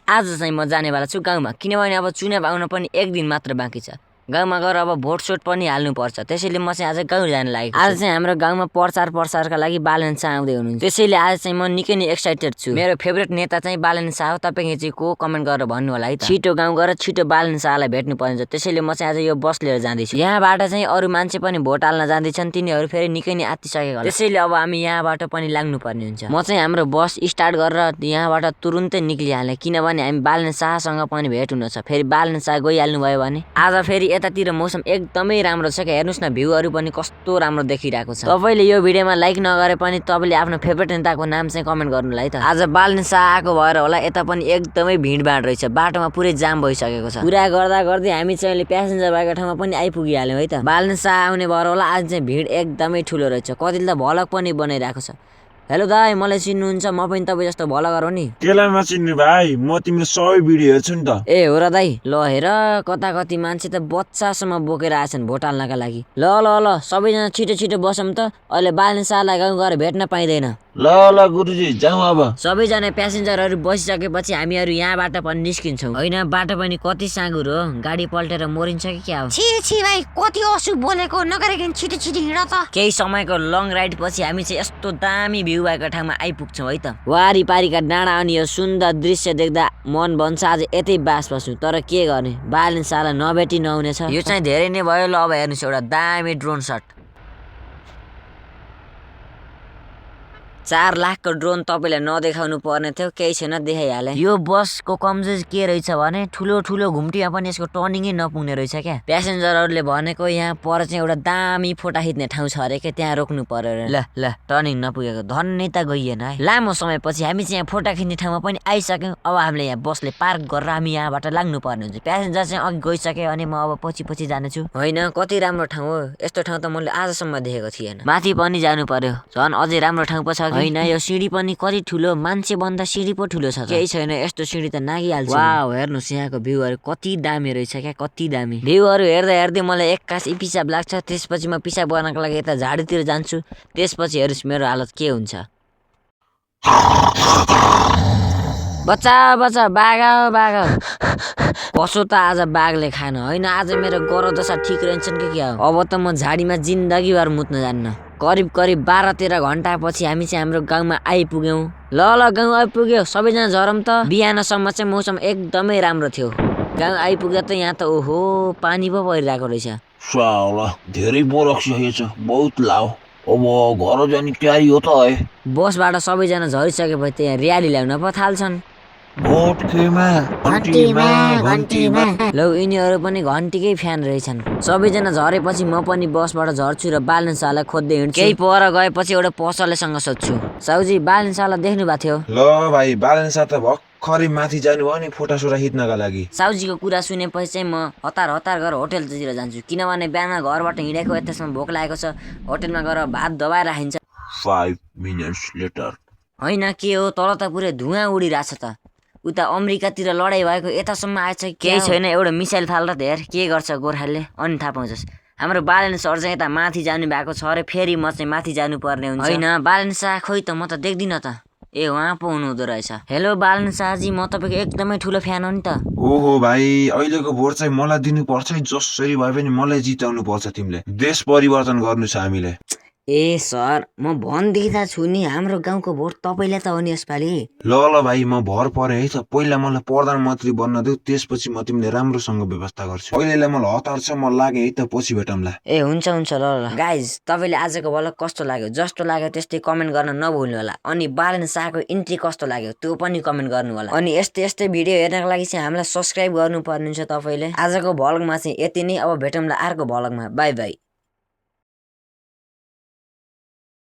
आज चाहिँ म जानेवाला छु गाउँमा, किनभने अब चुनाव आउन पनि एक दिन मात्र बाँकी छ। गाउँमा गएर अब भोट सोट पनि हाल्नुपर्छ, त्यसैले म चाहिँ आज गाउँ जान लागेको छु। आज चाहिँ हाम्रो गाउँमा प्रचारका लागि बालन शाह आउँदै हुनुहुन्छ, त्यसैले आज चाहिँ म निकै नै एक्साइटेड छु। मेरो फेभरेट नेता चाहिँ बालन शाह हो। तपाईँ चाहिँ को कमेन्ट गरेर भन्नु होला है त। छिटो गाउँ गएर छिटो बालन शाहलाई भेट्नु पर्छ, त्यसैले म चाहिँ आज यो बस लिएर जाँदैछु। यहाँबाट चाहिँ अरू मान्छे पनि भोट हाल्न जाँदैछन्, तिनीहरू फेरि निकै नै आत्तिसकेको होला, त्यसैले अब हामी यहाँबाट पनि लाग्नु पर्ने हुन्छ। म चाहिँ हाम्रो बस स्टार्ट गरेर यहाँबाट तुरुन्तै निक्लिहालेँ, किनभने हामी बालन शाहसँग पनि भेट हुन छ। फेरि बालन शाह गइहाल्नु भयो भने आज फेरि यतातिर मौसम एकदमै राम्रो छ क्या, हेर्नुस् न भ्यूहरू पनि कस्तो राम्रो देखिरहेको छ। तपाईँले यो भिडियोमा लाइक नगरे पनि तपाईँले आफ्नो फेभरेट नेताको नाम चाहिँ कमेन्ट गर्नु होला है त। आज बालन शाह आएको भएर होला यता पनि एकदमै भिडभाड रहेछ, बाटोमा पुरै जाम भइसकेको छ। पुरा गर्दा गर्दै हामी चाहिँ प्यासेन्जर भएको ठाउँमा पनि आइपुगिहाल्यौँ है त। बालन शाह आउने भएर होला आज चाहिँ भिड एकदमै ठुलो रहेछ, कतिले त भलक पनि बनाइरहेको छ। हेलो दाइ, मलाई चिन्नुहुन्छ? म पनि तपाईँ जस्तो भलगर हो नि। केलाई नचिन्ने भाइ, म तिम्रो सबै भिडियो हेर्छु नि त। ए हो र दाइ, ल हेर कता कति मान्छे त बच्चासम्म बोकेर आएछन् भोट हाल्नका लागि। ल ल ल सबैजना छिटो छिटो बसौँ त, अहिले बालन शाहलाई गाउँ गएर भेट्न पाइँदैन। ल ल गुरुजी जाउँ अब। सबैजना प्यासेन्जरहरू बसिसकेपछि हामीहरू यहाँबाट पनि निस्किन्छौँ। होइन बाटो पनि कति साँगुर हो, गाडी पल्टेर मोरिन्छ कि क्या हो। छि भाइ, कति असु बोलेको, नगरिकन छिटो छिटो हिँड त। केही समयको लङ राइड पछि हामी चाहिँ यस्तो दामी भ्यू भएको ठाउँमा आइपुग्छौँ है त। वारिपारिका डाँडा अनि यो सुन्दर दृश्य देख्दा मन भन्छ आज यतै बास बस्नु, तर के गर्ने, बालन शाहलाई नभेटी नहुनेछ। यो चाहिँ धेरै नै भयो। ल अब हेर्नुहोस् एउटा दामी ड्रोन सट, 4 लाखको ड्रोन तपाईँलाई नदेखाउनु पर्ने थियो, केही छैन देखाइहालेँ। यो बसको कमजोरी के रहेछ भने ठुलो ठुलो घुम्टीमा पनि यसको टर्निङै नपुग्ने रहेछ क्या। प्यासेन्जरहरूले भनेको यहाँ पर चाहिँ एउटा दामी फोटा खिच्ने ठाउँ छ अरे क्या, त्यहाँ रोक्नु पर्यो। ल टर्निङ नपुगेको धन्य त गइएन है। लामो समयपछि हामी चाहिँ यहाँ फोटा खिच्ने ठाउँमा पनि आइसक्यौँ। अब हामीले यहाँ बसले पार्क गरेर हामी यहाँबाट लाग्नु पर्ने हुन्छ। प्यासेन्जर चाहिँ अघि गइसक्यो अनि म अब पछि पछि जानेछु। होइन कति राम्रो ठाउँ हो, यस्तो ठाउँ त मैले आजसम्म देखेको थिएन। माथि पनि जानु पर्यो, झन् अझै राम्रो ठाउँ पो छ। होइन यो सिँढी पनि कति ठुलो, मान्छे भन्दा सिँढी पो ठुलो छ। केही छैन, यस्तो सिँढी त नागिहाल्छ। वाउ हेर्नुहोस् यहाँको भ्यूहरू कति दामी रहेछ क्या, कति दामी। भ्यूहरू हेर्दा हेर्दै मलाई एक्कासी पिसाब लाग्छ, त्यसपछि म पिसाब गर्नको लागि यता झाडीतिर जान्छु। त्यसपछि हेर्नुहोस् मेरो हालत के हुन्छ। बच्चा बच्चा बाघ आओ बाघ आओ। कसो त आज बाघले खान, होइन आज मेरो गरौ दशा ठिक रहन्छन् कि क्या हो। अब त म झाडीमा जिन्दगीभर मुत्न जान्न। करिब 12-13 घन्टा पछि हामी चाहिँ हाम्रो गाउँमा आइपुग्यौँ। ल गाउँ आइपुग्यो, सबैजना झरौँ त। बिहानसम्म चाहिँ मौसम एकदमै राम्रो थियो। गाउँ आइपुग्दा त यहाँ त ओहो पानी पो परिरहेको रहेछ। साला धेरै बरक्सिसकेछ, बहुत लाओ। अब घर जाने तयारी हो त है। बसबाट सबैजना झरिसकेपछि त्यहाँ र्याली ल्याउन पो थाल्छन्। भोट खेमा घन्टीमा। लौ यिनीहरू पनि घन्टीकै फ्यान रहेछन्। सबैजना झरेपछि म पनि बसबाट झर्छु र बालन शाहलाई खोज्दै हिँड्छु। केही पर गएपछि एउटा पसलेसँग सोध्छु, साउजी बालन शाहलाई देख्नु भएको थियो? ल भाइ, बालन शाह त भर्खरै माथि जानु भयो नि फोटा सोटा खिच्नका लागि। साउजीको कुरा सुनेपछि चाहिँ म हतार गरेर होटलतिर जान्छु, किनभने बिहान घरबाट हिँडेको यतासम्म भोक लागेको छ। होटलमा गएर भात दबाएर राखिन्छ। 5 minutes later। होइन के हो, तल त पुरै धुवाँ उडिरहेछ त। उता अमेरिकातिर लडाइँ भएको यतासम्म आएछ। केही छैन, एउटा मिसाइल फाल्दा त हेर के गर्छ गोर्खाले, अनि थाहा पाउँछस्। हाम्रो बालन सर चाहिँ यता माथि जानु भएको छ अरे, फेरि म चाहिँ माथि जानु पर्ने हुन्छ। होइन बालन शाह खोइ त, म त देख्दिनँ त। ए उहाँ पो हुनुहुँदो रहेछ। हेलो बालन शाहजी, म तपाईँको एकदमै ठुलो फ्यान हो नि त। ओहो भाइ, अहिलेको भोट चाहिँ मलाई दिनुपर्छ, जसरी भए पनि मलाई जिताउनु पर्छ। तिमीले देश परिवर्तन गर्नु छ हामीले। ए सर, म भन्दिँदा छु नि, हाम्रो गाउँको भोट तपाईँलाई त हो नि यसपालि। ल भाइ, म भर परे है त। पहिला मलाई प्रधानमन्त्री बन्न देऊ, त्यसपछि म तिमीले राम्रोसँग व्यवस्था गर्छु। पहिलेलाई मलाई हतार छ, म लागे है त, पछि भेटौँला। ए हुन्छ ल गाइज, तपाईँले आजको भ्लग कस्तो लाग्यो, जस्तो लाग्यो त्यस्तै कमेन्ट गर्न नभुल्नु होला। अनि बालन शाहको इन्ट्री कस्तो लाग्यो त्यो पनि कमेन्ट गर्नु होला। अनि यस्तै भिडियो हेर्नको लागि चाहिँ हामीलाई सब्स्क्राइब गर्नुपर्ने हुन्छ तपाईँले। आजको भ्लगमा चाहिँ यति नै, अब भेटौँला अर्को भ्लगमा। By by.